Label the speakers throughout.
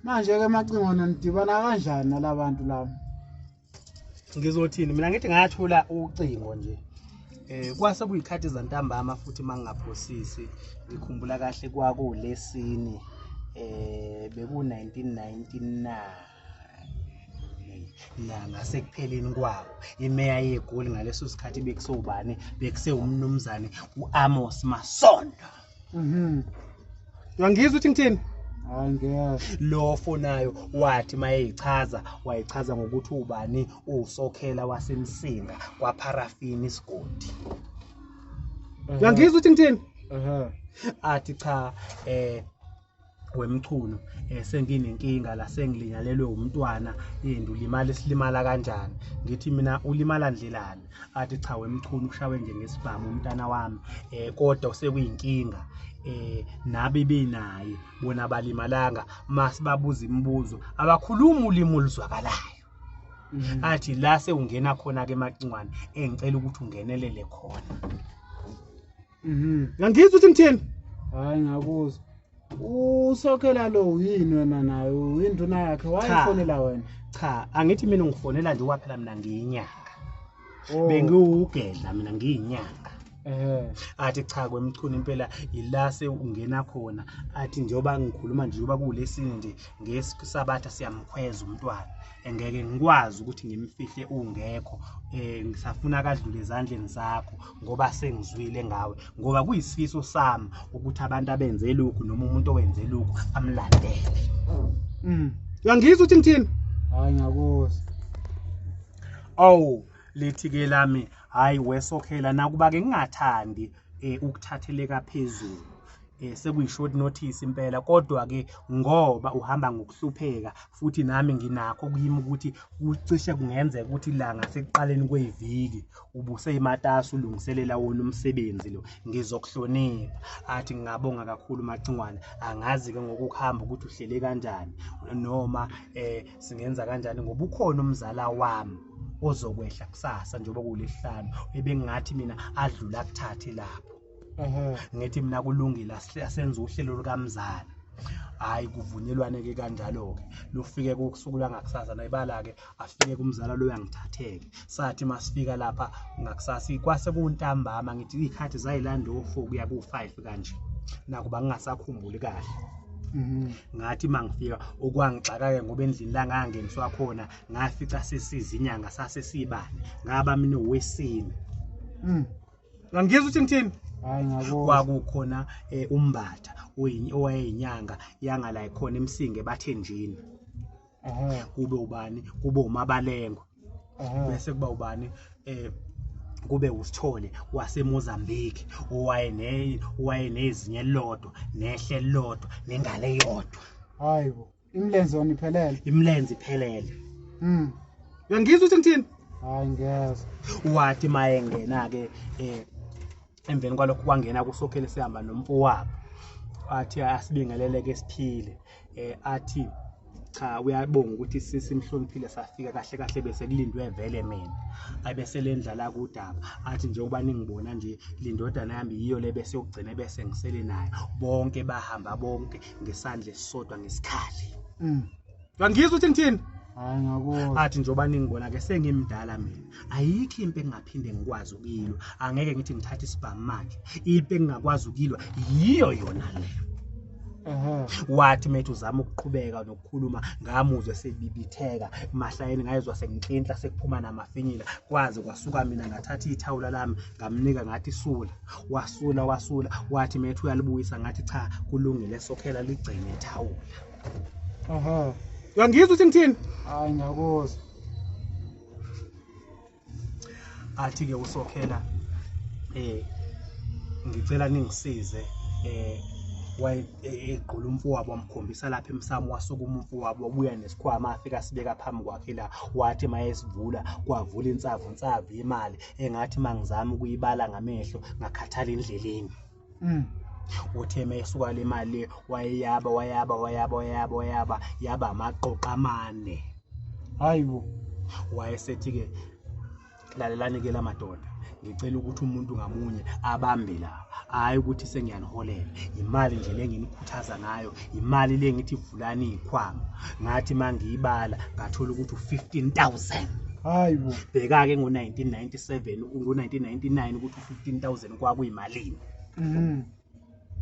Speaker 1: Manje-ke Macingwane nidibana kanjani nalabantu laba?
Speaker 2: Ngizothini mina ngithi ngathola ucingo nje. Kwase kuyikhathi zantambama futhi mangingaphosisi ngikhumbula kahle kwakulesine beku 1999 na ngasekupheleni kwawo imeya yeGoli ngaleso sikhathi bekusewubani bekusewumnumzane uAmos Masondo. Uyangizwa ukuthi ngithini?
Speaker 1: Hayi ngiyezwa.
Speaker 2: Lo ofonayo wathi mayeyichaza wayichaza ngokuthi ubani usokhela waseMsinga kwaParafini isigodi. Uyangizwa ukuthi ngithini?
Speaker 1: Ehhe.
Speaker 2: Athi cha wemchunu senginenkinga la sengilinyalelwe umntwana yindu limala isilimala kanjani ngithi mina ulimala ndlelani athi cha wemchunu ushawe nje ngesibhamu umntana wami kodwa sekuyinkinga nabe benaye bona balimalanga masibabuza imibuzo abakhuluma ulimi oluzwakalayo. Athi la sewungena khona ke Macingwane engicela ukuthi ungenelele khona. Ngangizwa ukuthi ngithini?
Speaker 1: Hayi ngakuzwa. Usokhela lo yini wena naye uyinduna yakhe wayifonela wena?
Speaker 2: Cha, angithi mina ngifonela nje kwaphela mina ngiyinyanga. Bengiwugedla mina ngiyinyanga. Athi cha kwemchunu impela ila sewungena khona athi njengoba ngikhuluma nje njengoba kulesine nje ngesisabatha siyamkhweza umntwana engeke ngikwazi ukuthi ngimfihle ungekho ngisafuna akadlule ezandleni zakho ngoba sengizwile ngawe ngoba kuyisifiso sami ukuthi abantu abenze lokhu noma umuntu owenze lokhu amlandele. Uyangizwa ukuthi ngithini?
Speaker 1: Hayi ngiyakuzwa.
Speaker 2: Awu lithi ke lami hayi wesokhela nakuba ke ngingathandi ukuthatheleka phezulu. Sekuyi-short notice impela kodwa ke ngoba uhamba ngokuhlupheka futhi nami nginakho kuyimi ukuthi kucishe kungenzeka ukuthi la ngasekuqaleni kweviki ubuseyimatasa ulungiselela wona umsebenzi lo ngizokuhlonipha. Athi ngingabonga kakhulu Macingwane angazi ke ngokuhamba ukuthi uhlele kanjani noma singenza kanjani ngoba ukhona umzala wami ozokwehla kusasa njengoba kulesihlanu ebengathi mina adlula akuthathe lapho. Ngithi mina kulungile asenze uhlelo lukamzala. Hayi kuvunyelwane ke kanjalo ke lufike kusuku lwangakusasa nayibala ke afike kumzala lo uyangithatheke. Sathi masifika lapha ngakusasa kwase kuntambama ngithi izikhathi zayilanda o4 kuya ku5 kanje nakuba ngingasakhumbuli kahle. Ngathi mangifika okwangixaka ke ngoba endlini la ngangeniswa khona ngafica sesizinyanga sasesibane ngaba mina owesine. Ngangizwa ukuthi ngithini?
Speaker 1: Hayi ngiyabona.
Speaker 2: Kwakukhona umbatha owayeyinyanga yangala ikhona eMsinge bathenjini. Kube ubani? Kube uMabalengwe. Bese kuba ubani? Kube uSithole waseMozambique owayenezinye elilodwa nehle elilodwa nengane eyodwa.
Speaker 1: Hayibo, imilenze yona iphelele.
Speaker 2: Imilenze iphelele. Uyangizwa ukuthi ngithini?
Speaker 1: Hayi ngiyezwa.
Speaker 2: Wathi mayengena ke emveni kwalokho kwangena kusokhele sihamba nomfowabo. Wathi asibingelele ke siphile. Athi cha uyabonga ukuthi simhloniphile safika kahle kahle bese kulindwe vele mina. Ayibese lendlala kudaba. Athi njengoba ningibona nje lindodana yami yiyo le bese yokugcina bese ngisele nayo. Bonke bahamba bonke ngesandla esisodwa ngesikhali. Uyangizwa ukuthi ngithini?
Speaker 1: Hayi ngakuzwa.
Speaker 2: Athi njengoba ningibona ke sengimdala mina. Ayikho impi engingaphinde ngikwazi ukuyilwa. Angeke ngithi ngithathe isibhamu manje. Impi engingakwazi ukuyilwa yiyo yona le. Wathi methu uzama ukuqhubeka nokukhuluma ngamuzwe sebibitheka mahlayeni ngayizwa senginhlinhla sekuphuma namafinyila kwaze kwasuka mina ngathatha ithawula lami ngamnika ngathi sula wasula wasula wathi methu uyalibuyisa ngathi cha kulungile sokhela ligcine ithawula. Uyangizwa ukuthi ngithini?
Speaker 1: Hayi ngiyakuzwa.
Speaker 2: Athi ke usokhela ngicela ningisize egqula umfowabo wamkhombisa lapha emsamo wasukuma umfowabo wabuya nesikhwama afika sibeka phambi kwakhe la wathi mayesivula kwavula insavu nsavu imali engathi mangizama ukuyibala ngamehlo ngakhathala endleleni. Uthe mayisuka le mali le wayeyaba wayaba wayaba wayaba wayaba yaba amaqoqo amane.
Speaker 1: Hayibo.
Speaker 2: Wayesethi ke lalelani ke lamadoda. Ngicela ukuthi umuntu ngamunye abambe la, hhayi ukuthi sengiyaniholela. Imali nje le nginikhuthaza ngayo, imali le ngithi vulani iy'khwama. Ngathi uma ngiyibala ngathola ukuthi u-15,000.
Speaker 1: Hayi bo.
Speaker 2: Bheka-ke ngo-1997, ngo-1999 ukuthi u-15,000 kwakuyimalini.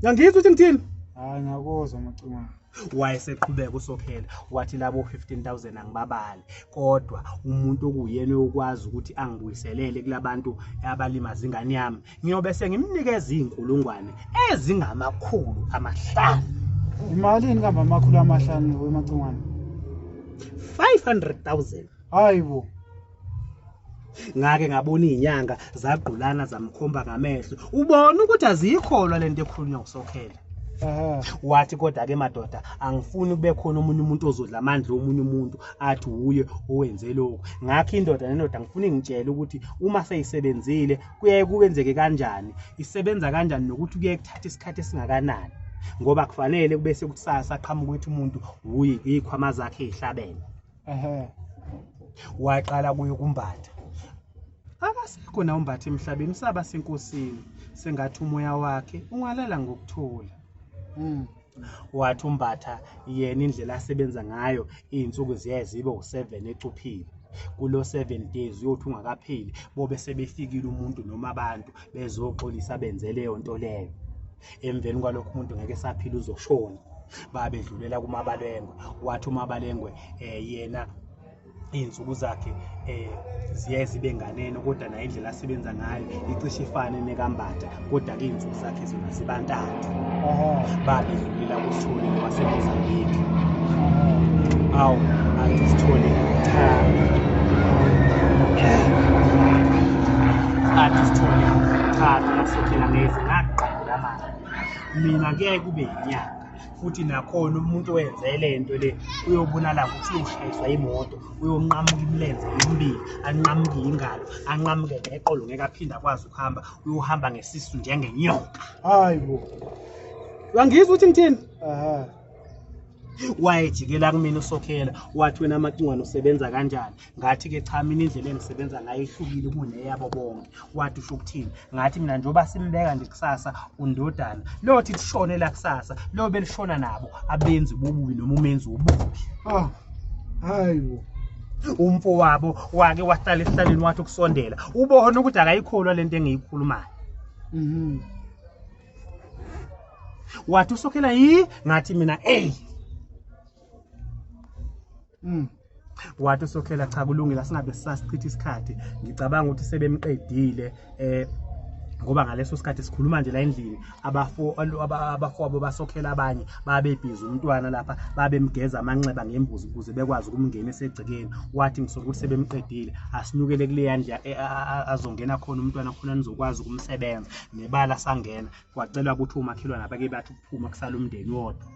Speaker 2: Uyangizwa ukuthi ngithini?
Speaker 1: Hayi ngiyakuzwa Macingwane.
Speaker 2: Wayeseqhubeka uSokhela wathi labo 15,000 angibabali, kodwa umuntu okuyena okwazi ukuthi angibuyiselele kulabantu abalimaza ingane yami, ngiyobe sengimnikeza iy'nkulungwane ezingama-500.
Speaker 1: Imalini kambe 500 weMacingwane?
Speaker 2: 500,000.
Speaker 1: Hayi bo.
Speaker 2: Ngake ngabona iy'nyanga zagqulana zamkhomba ngamehlo, ubona ukuthi aziyikholwa lento ekhulunywa uSokhela. Wathi kodwa-ke madoda, angifuni kube khona omunye umuntu ozodla amandla omunye umuntu athi uye owenze lokhu. Ngakho indoda nendoda ngifuna ingitshele ukuthi uma seyisebenzile kuyaye kuwenzeke kanjani, isebenza kanjani, nokuthi kuyaye kuthathe isikhathi esingakanani, ngoba kufanele kube sekusasa qhamuka ukuthi umuntu uye iy'khwama zakhe ey'hlabene. Waqala kuye kuMbatha. Akasekho na uMbatha emhlabeni, usaba senkosini, sengathi umoya wakhe ungalala ngokuthula. Wathi uMbatha yena indlela asebenza ngayo iy'nsuku ziyaye zibe u-7 ecuphile. Kulo 7 days uyothi ungakapheli bobe sebefikile umuntu noma abantu bezoxolisa benze leyo nto leyo. Emveni kwalokho umuntu ngeke esaphila, uzoshona. Babedlulela kuMabalengwe. Wathi uMabalengwe yena iy'nsuku zakhe ziye zibe nganeno, kodwa naye indlela asebenza ngayo icishe ifane nekaMbatha, kodwa-ke iy'nsuku zakhe zona ziba ntathu. Babedlulela kuSithole waseMozambique. Awu, athi Sithole cha, athi Sithole cha, Sokhela ngeze ngaqambela amanga mina, kuyaye kube yinyanga futhi nakhona umuntu owenze le nto le uyobonala ukuthi uyoshayiswa imoto, uyonqamuka imilenze yomibili, anqamuke ingalo, anqamuke neqolo, ngeke aphinde akwazi ukuhamba, uyohamba ngesisu njengenyoka.
Speaker 1: Hayi bo.
Speaker 2: Uyangizwa ukuthi ngithini? Wayejikela kumina uSokhela wathi wena Macingwane usebenza kanjani? Ngathi-ke cha, mina indlela engisebenza ngayo ihlukile kuneyabo bonke. Wathi usho ukuthini? Ngathi mina njengoba simbeka nje kusasa undodana lothi lishone la kusasa, lo belishona nabo abenzi bobubi noma umenzi wobubi.
Speaker 1: Hayi bo.
Speaker 2: Umfo wabo wake wahlala esihlalweni wathi ukusondela, ubona ukuthi akayikholwa lento engiyikhulumayo. Wathi uSokhela yi, ngathi mina ey. Wathi uSokhela cha kulungile, asingabe sisasichitha isikhathi. Ngicabanga ukuthi sebemqedile ngoba ngaleso sikhathi sikhuluma nje la endlini abafowabo baSokhela abanye babebhiza umntwana lapha, babemgeza amanxeba ngembuzi ukuze bekwazi ukumngenisa egcekeni. Wathi ngisola ukuthi sebemqedile, asinyukele kuleya ndlu azongena khona umntwana khona nizokwazi ukumsebenza. Nebala sangena, kwacelwa ukuthi umakhelwane abake bathi ukuphuma kusala umndeni wodwa.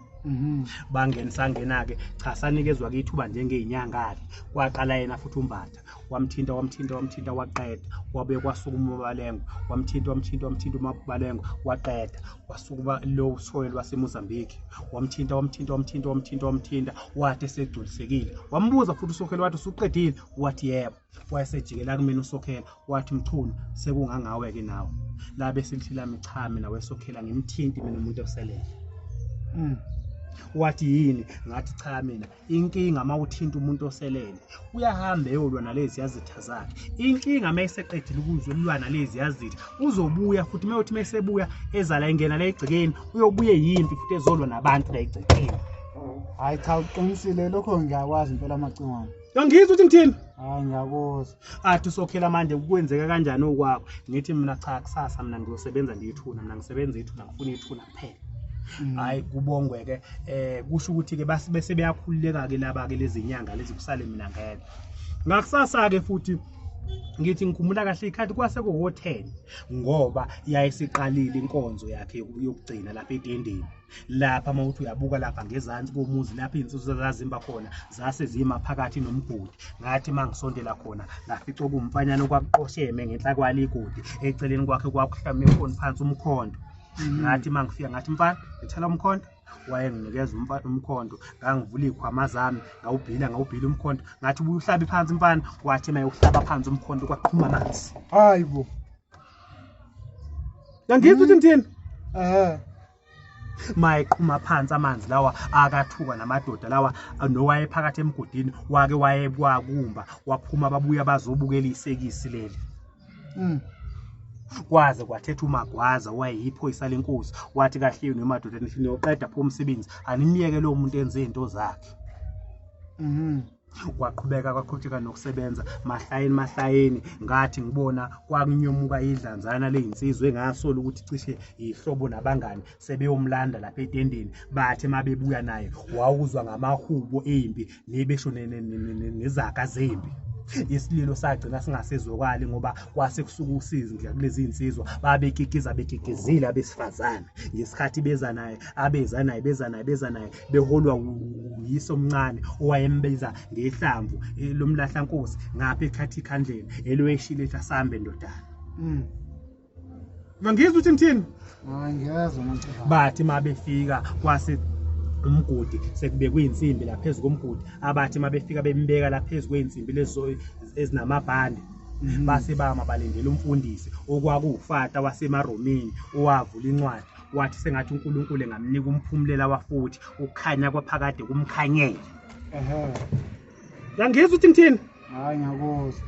Speaker 2: Bangena sangena-ke, cha sanikezwa-ke ithuba njengey'nyanga-ke. Kwaqala yena futhi uMbatha, wamthinta wamthinta wamthinta waqeda, wabuye kwasukuma uMabalengwe, wamthinta wamthinta wamthinta uMabalengwe waqeda, wasukuma lo Sithole waseMozambique, wamthinta wamthinta wamthinta wamthinta wamthinta, wathi esegculisekile. Wambuza futhi uSokhela wathi usuqedile? Wathi yebo. Wayesejikela kumina uSokhela wathi Mchunu sekungangawe-ke nawe. Labe selithi lami cha mina weSokhela ngimthinti mina umuntu oselele. Wathi yini? Ngathi cha mina inkinga uma uthinta umuntu oselele uyahamba eyolwa nalezi yazitha zakhe. Inkinga uma eseqedile ukuzolwa nalezi yazitha uzobuya futhi, uma uthi uma esebuya ezala ingena la egcekeni uyobuye yimpi futhi ezolwa nabantu la egcekeni.
Speaker 1: Hayi cha uqinisile, lokho ngiyakwazi impela Macingwane.
Speaker 2: Uyangizwa ukuthi ngithini?
Speaker 1: Hayi ngiyakuzwa.
Speaker 2: Athi uSokhela manje kwenzeka kanjani okwakho? Ngithi mina cha kusasa mina ngiyosebenza ndiyithuna, mina ngisebenza ithuna, ngifuna ithuna kuphela. Hayi kubongwe-ke kusho ukuthi-ke bese beyakhululeka-ke laba-ke lezi nyanga lezi, kusale mina ngedwa. Ngakusasa-ke futhi ngithi ngikhumbula kahle ikhathi kwase kuwo-10 ngoba yayisiqalile inkonzo yakhe yokugcina lapha etendeni. Lapha uma uthi uyabuka lapha ngezansi komuzi lapha iy'nsizwa zazimba khona zase zima phakathi nomgodi. Ngathi uma ngisondela khona ngafica okuwumfanyana okwakuqosheme ngenhla kwale igodi, eceleni kwakhe kwakuhlame khona phansi umkhonto. Ngathi uma ngifika ngathi mfana ngithela umkhonto, wayenginikeza umkhonto, ngangivula iy'khwama zami ngawubhila ngawubhila umkhonto, ngathi ubuye uhlabe phansi mfana. Wathi uma uhlaba phansi umkhonto kwaqhuma amanzi.
Speaker 1: Hayi bo.
Speaker 2: Yangizwa ukuthi ngithini?
Speaker 1: Ehhe.
Speaker 2: Mayeqhuma phansi amanzi lawa akathuka namadoda lawa nowayephakathi emgodini wake wayekwakumba waphuma babuya bazobukela isekisi leli. Kwaze kwathetha uMagwaza owayeyiphoyisa lenkosi wathi kahle nemadoda nithi niyoqeda pho umsebenzi animyeke lo muntu enze izinto zakhe. Kwaqhubeka kwaqhutsheka nokusebenza mahlayeni mahlayeni ngathi ngibona kwakunyomuka idlanzana leyinsizwa engasola ukuthi cishe ihlobo nabangani sebeyomlanda lapha etendeni bathe mabebuya naye wawuzwa ngamahubo empi nebesho nezaga zempi. Isililo sagcina singasezwakali ngoba kwase kusuka usizi nje kulezi insizwa babekikiza bekikizile abesifazane ngesikhathi beza naye abeza naye beza naye beza naye beholwa uyise omncane owayembiza ngehlamvu lomlahlankosi ngapha ekhathi ikhandlela elweshile ethi asambe ndodana. Ngizwa ukuthi ngithini?
Speaker 1: Hayi ngiyezwa Macingwane.
Speaker 2: Bathi mabefika kwase umgodi sekubekwe insimbi lapha phezu komgodi abathi mabefika bembeka lapha phezu kweinsimbi lezo ezinamabhande base bama balindela umfundisi okwakuwufata wasemaromini owavula incwadi wathi sengathi uNkulunkulu engamnika umphumulela wafuthi ukukhanya kwaphakade kumkhanyele.
Speaker 1: Ehhe.
Speaker 2: Yangizwa ukuthi ngithini?
Speaker 1: Hayi ngiyakuzwa.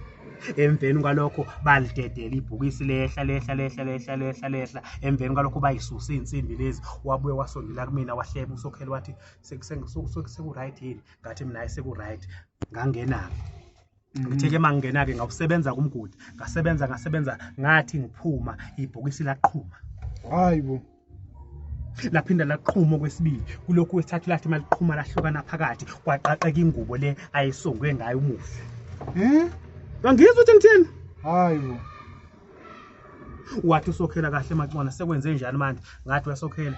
Speaker 2: Emveni kwalokho balidedela ibhokisi lehla lehla lehla lehla lehla lehla emveni kwalokho bayisusa iy'nsimbi lezi wabuye wasondela kumina wahleba uSokhela wathi seku-right yini? Ngathi mina hayi seku-right. Ngangena-ke. Ngithe-ke uma ngingena-ke ngawusebenza kumgodi ngasebenza ngasebenza ngathi ngiphuma ibhokisi laqhuma.
Speaker 1: Hayi bo.
Speaker 2: Laphinda laqhuma okwesibili kulokhu kwesithathu lathi maliqhuma lahlukana phakathi kwaqaqeka ingubo le ayesongwe ngayo umufi. Angizwa ukuthi ngithini?
Speaker 1: Hayi bo.
Speaker 2: Wathi uSokhela kahle Macingwane sekwenze njani manje? Ngathi uyaSokhela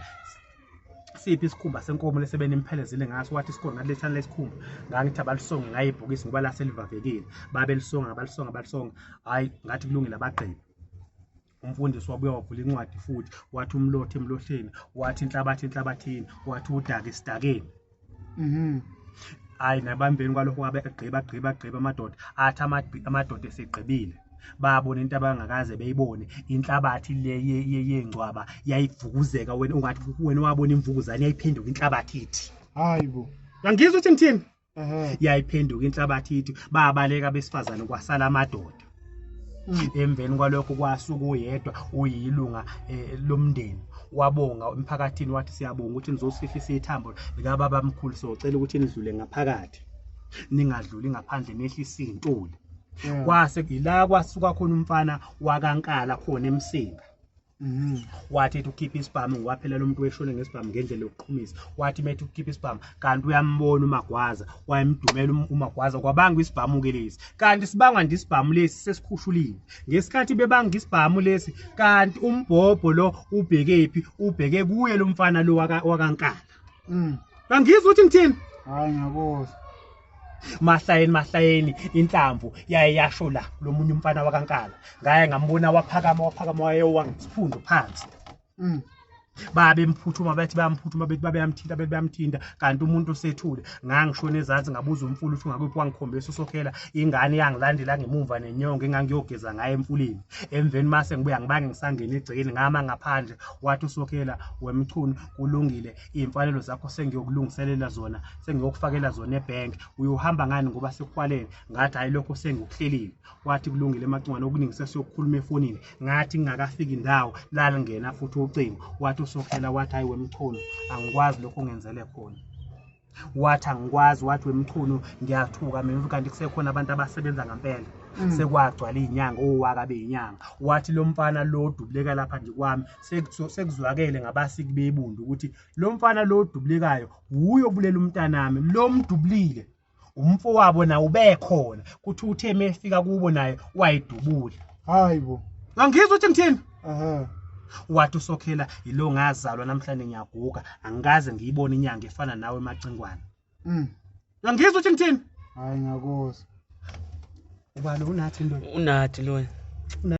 Speaker 2: siphi isikhumba senkomo lesebenimphelezelele ngaso? Wathi sikhona ngathi lethani lesikhumba. Ngangithi abalisonge ngayo ibhokisi ngoba laselivavekile. Babelisonga balisonga balisonga. Hayi ngathi kulungile abagqiba. Umfundisi wabuya wavula incwadi futhi wathi umlotha emlohleni wathi inhlabathi enhlabathini wathi udaka esidakeni. Hayi nabambeni kwalokho kwabe egqiba gqiba gqiba amadoda athi amadoda esegqibile babona into abangakaze beyibone inhlabathi le yengcwaba yayivukuzeka wena ungathi wena wabona imvukuzane yayiphenduka inhlabathi ithi.
Speaker 1: Hayi bo.
Speaker 2: Angizwa ukuthi ngithini?
Speaker 1: Ehhe.
Speaker 2: Yayiphenduka inhlabathi ithi babaleka abesifazane kwasala amadoda. Emveni kwalokho kwasuka uyedwa uyilunga lomndeni wabonga emphakathini wathi siyabonga ukuthi nizosifihlisa ithambo likababa mkhulu socela ukuthi nidlule ngaphakathi ningadluli ngaphandle nehlise iy'ntuli. Kwase ila kwasuka khona umfana wakaNkala khona eMsinga. Wathi ethi ukhipha isibhamu ngoba phela lo muntu weshone ngesibhamu ngendlela yokuqhumisa. Wathi methi ukhipha isibhamu kanti uyambona uMagwaza wayemdumela uMagwaza kwabanga isibhamu ke lesi kanti sibangwa nje isibhamu lesi sesikhushuliwe. Ngesikhathi bebanga isibhamu lesi kanti umbhobho lo ubhekephi ubheke kuye lo mfana lo wakaNkala. Angizwa ukuthi ngithini?
Speaker 1: Hayi ngiyakuzwa.
Speaker 2: Mahlayeni mahlayeni inhlamvu yaye yasho la lo munye umfana wakaNkala. Ngaye ngambona waphakama waphakama wayewa ngesiphundu phansi. Babemphuthuma bathi bayamphuthuma bethi babeyamthinta bethi bayamthinta kanti umuntu usethule. Ngangishona ezansi ngabuza umfula ukuthi ungakuphi wangikhombisa uSokhela ingane yangilandela ngemuva nenyongo engangiyogeza ngayo emfuleni. Emveni mase ngibuya ngibange ngisangena egcekeni ngama ngaphandle wathi uSokhela wemchunu kulungile iy'mfanelo zakho sengiyokulungiselela zona sengiyokufakela zona ebhenki uyohamba ngani ngoba sekuhwalele. Ngathi hhayi lokho sengikuhlelile. Wathi kulungile Macingwane okuningi sesiyokukhuluma efonini. Ngathi ngingakafiki indawo lalingena futhi ucingo. Wathi uSokhela wathi hayi wemchunu angikwazi lokho ongenzele khona. Wathi angikwazi wathi wemchunu ngiyathuka mina kanti kusekhona abantu abasebenza ngempela. Sekwagcwala iy'nyanga owaka bey'nyanga. Wathi lo mfana lo odubuleka lapha nje kwami sekuzwakele ngabasiki bebundu ukuthi lo mfana lo odubulekayo wuye obulela umntanami lo mdubulile. Umfowabo naye ubekhona kuthi uthe mefika kubo naye wayidubula.
Speaker 1: Hayi bo.
Speaker 2: Angizwa ukuthi ngithini?
Speaker 1: Ehhe.
Speaker 2: Wathi uSokhela yilo ngazalwa namhlanje ngiyaguga angikaze ngiyibone inyanga efana nawe Macingwane. Angizwa ukuthi ngithini?
Speaker 1: Hayi ngiyakuzwa.
Speaker 2: Ubani unathi ndoda?
Speaker 3: Unathi loya.